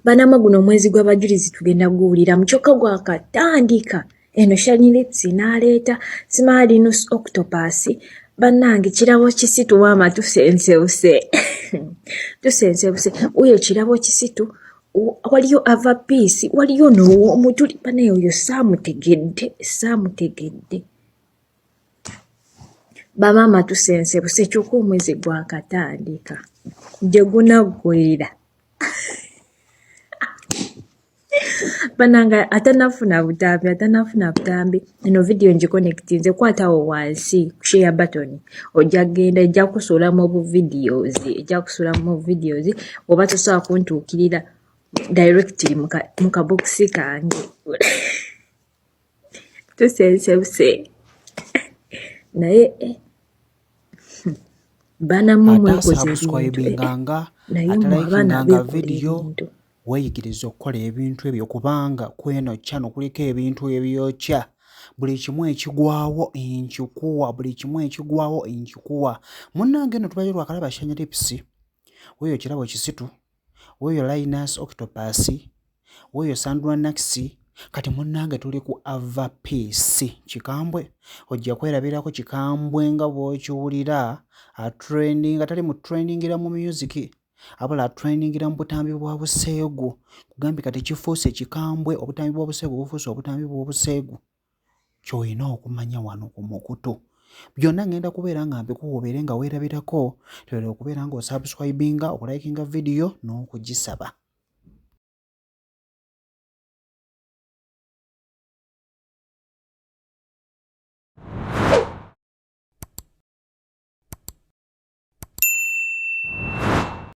Banamwe, guno omwezi gw'abajulizi tugenda guwuliramu, kyokka gwakatandika. Eno Shani Lips n'aleeta Simalinus Octopus. Bannange, Kirabo Kisitu, maama, tusensebuse, tusensebuse. Oyo Kirabo Kisitu, waliyo Ava Peace, waliyo n'owomutuli. Banaye, oyo saamutegedde, saamutegedde. Bamaama, tusensebuse, kyokka omwezi gwakatandika, gye gunaggwera. Bananga, atanafuna butambi, atanafuna butambi, eno vidiyo ngiconnectinze. Kwatawo wansi share button, ojja kugenda, ejja kusuula mu buvideos, ejja kusuula mu videos. Oba tosobola kuntuukirira directly mu kabokisi kange. Tusensebuse, naye banamwe mwekoze ebintu, naye mwe abaana nga beekola vidiyo ebintu. Weeyigiriza okukola ebintu ebyo, kubanga kweno channel kuliko ebintu ebyokya. Buli kimu ekigwawo nkikuwa, buli kimu ekigwawo nkikuwa. Munnange, eno tubadde twakalaba Shani Lips, weeyo Kirabo Kisitu, weeyo Linus Octopus, weeyo Sandra Naxi. Kati munnange, tuli ku Ava Peace. Kikambwe, ojja kwerabirako kikambwe nga bw'okiwulira. Atrendinga, tali mu trendingira mu music, abula atrendingira mu butambi bwa buseegu. Kugambye kati kifuuse kikambwe, obutambi bw'obuseegu bufuuse obutambi bw'obuseegu. Ky'olina okumanya wano ku mukutu, byonna ngenda kubeera nga mbikuwa, obeere nga weerabirako. Toyera okubeera nga osubscribinga, okulikinga vidiyo n'okugisaba.